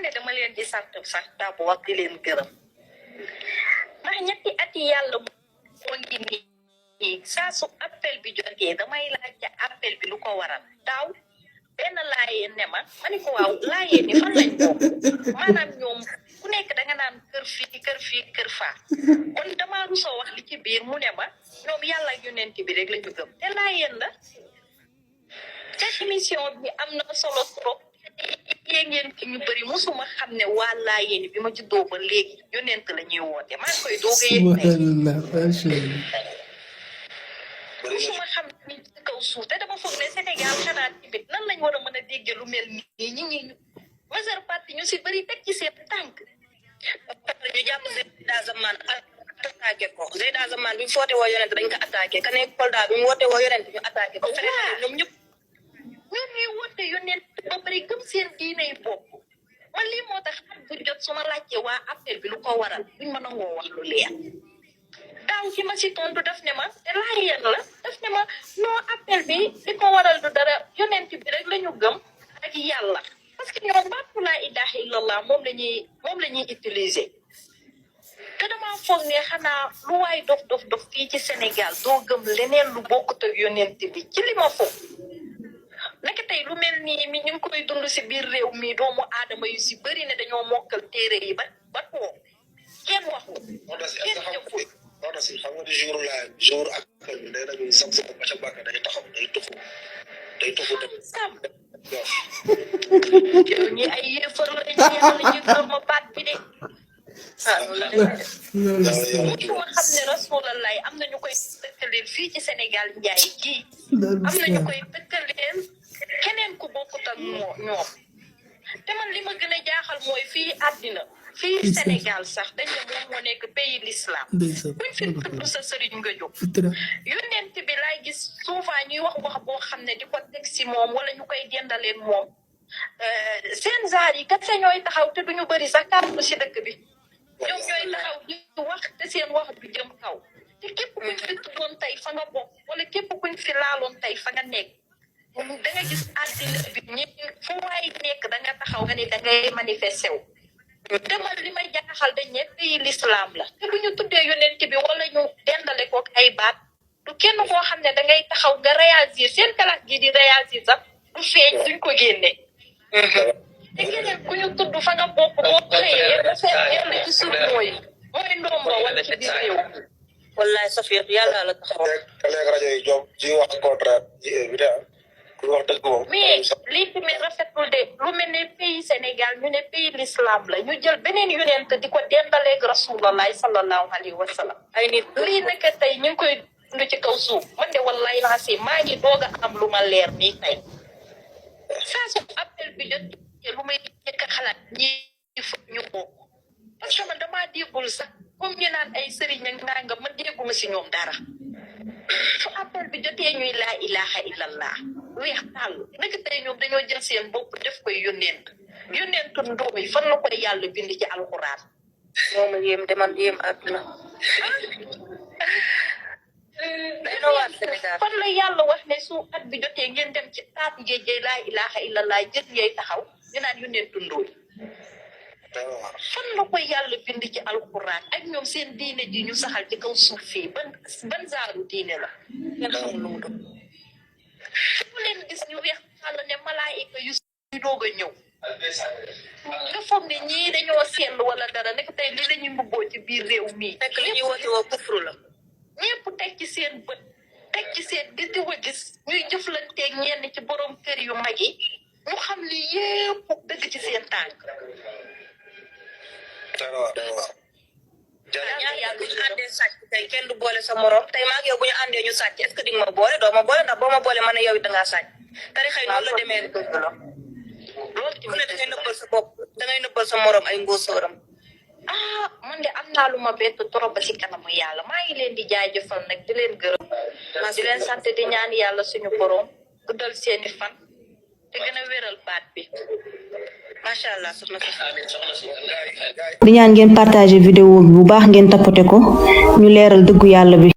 ne dama leen di sant sax d'abord di leen gërëm ndax ñetti ati yàlla moo ngi nii saa su appel bi jotee damay laajte appel bi lu ko waral daaw benn laayeen ne ma ni ko waaw laayeen ni fan lañ bokk maanaam ñoom ku nekk da nga naan kër fii kër faa kon damaa rusoo wax li ci biir mu ne ma ñoom yàlla ak yonent bi rek la ñu gëm te laayeen la te émission bi am na solo trop yéen ngeen ci ñu bëri musuma xam ne waa laayeen bi ma juddoo ba léegi yonent la ñuy woote maa ngi koy doog a yëg musuma xam ni ci kaw suuf te dama foog ne Sénégal xanaa tamit nan lañ war a mën a dégg lu mel nii ñi majeure partie ñu si bëri teg ci seen tànk ñu jàpp Zeyda Zaman attaqué ko Zeyda Zaman bi mu foote woo yonent dañ ko attaqué ka nekk Kolda bi mu woote woo yonent ñu attaqué ko ñoom ñëpp ñoom ñuy woote yonent ba pare gëm seen diinay bopp man lii moo tax at bu jot su ma laajte waa appel bi lu ko waral duñ ma nangoo wax lu leer daaw ci ma si tontu daf ne ma te laayeen la daf ne ma non appel bi li ko waral du dara yonent bi rek la ñu gëm ak yàlla parce que ñoom baatu laa ilaha illallah moom la ñuy utiliser te damaa foog ne xanaa lu waay dof fii ci Sénégal doo gëm leneen lu bokkut ak yonent bi ci li ma foog naka tey lu mel nii mi ñu ngi koy dund si biir réew mi doomu aadama yu si bëri ne dañoo mokkal téere yi ba toog kenn waxul kenn jëful non si xam nga di jour ak bi day nañu sam ba ca bàkk day taxaw day tuxu sam yow ñi ay yéefar la yàlla jëkkal ma baat bi de ma xam ne rasulallah am na ñu koy dëkkaleen fii ci Sénégal njaay gii am na ñu koy dëkkaleen keneen ku bokkut ak ñoom te man li ma gën a jaaxal mooy fii àddina fii Sénégal sax dañ ne moom moo nekk pays l'islam buñ fi tudd sa sëriñ nga jóg yonent bi laay gis souvent ñuy wax boo xam ne di ko teg si moom wala ñu koy dendaleen moom seen zaar yi kat sa ñooy taxaw te duñu bëri sax kàddu si dëkk bi ñoom ñooy taxaw di wax te seen wax du jëm kaw te képp kuñ fi tuddoon tey fa nga bokk wala képp kuñ fi laaloon tey fa nga nekk da nga gis àddina bi ñëpp fu waay nekk da nga taxaw nga ne da ngay manifesté wu te man li may jaaxal dañ ne pays l'islam la te bu ñu tuddee yonent bi wala ñu dendale ko ay baat du kenn koo xam ne da ngay taxaw nga réagir seen kalaat gi di réagir sax du feeñ duñ ko génne te keneen ku ñu tudd fa nga bokk boo xëyee ba seen yàlla ci suuf mooy ndomba wala ci biir réew wallaay Safiatou yàlla la taxaw léegi rajo yi job ji wax contraire ji évité ku wax dëgg moom mais lii tamit rafetul de lu mel ne pays Sénégal ñu ne pays l'islam la ñu jël beneen yonent di ko dendaleeg rasulallah sallallahu alayhi wa sallam ay nit lii naka tey ñu ngi koy dund ci kaw suuf man de wallahi laa si maa ngi doog a am lu ma leer nii tey saa su appel bi jot lu may njëkk a xalaat ñi ñu bokk parce que man damaa déggul sax comme ñu naan ay sëriñ ak nangam man dégguma si ñoom dara su appel bi jotee ñuy laa ilaha illallah weex tàll naka tey ñoom dañoo jël seen bopp def koy yónneentu ndoom yi fan la koy yàlla bind ci alxuraan moom yéem deman yéem àdduna fan la yàlla wax ne su at bi jotee ngeen dem ci taatu géej laa ilaha illallah jët yay taxaw ñu naan yónneentu ndóoy fan la koy yàlla bind ci alxuraan ak ñoom seen diine ji ñu saxal ci kaw suuf fii ban zaaru diine la ngeen xamul lu mu doon fu leen gis ñu weex xàll ne malaayika yu doog a ñëw nga foog ne ñii dañoo seetlu wala dara nekk tey li lañuy mbubboo ci biir réew mii fekk li ñuy woote woo kufru la ñëpp teg ci seen bët teg ci seen di wa gis ñuy jëflanteeg ñenn ci borom kër yu mag yi ñu xam li yépp dëgg ci seen tànk yàlla bu ñu àndee sàcc tey kenn du boole sa morom tey maa ngi yow bu ñu àndee ñu sàcc est-ce que di nga ma boole doo ma boole ndax boo ma boole man ne yow it dangaa sàcc tari xëy noonu la demee loolu ku ne dangay nëbbal sa bopp dangay nëbbal sa morom ay ngóosóoram man de am naa lu ma bett trop ba si kanamu yàlla maa ngi leen di jaajëfal nag di leen gërëm di leen sant di ñaan yàlla suñu borom guddal seeni fan te gën a wéral baat bi macha allah soxna si di ñaan ngeen partager vidéo bi bu baax ngeen tapoter ko ñu leeral dëggu yàlla bi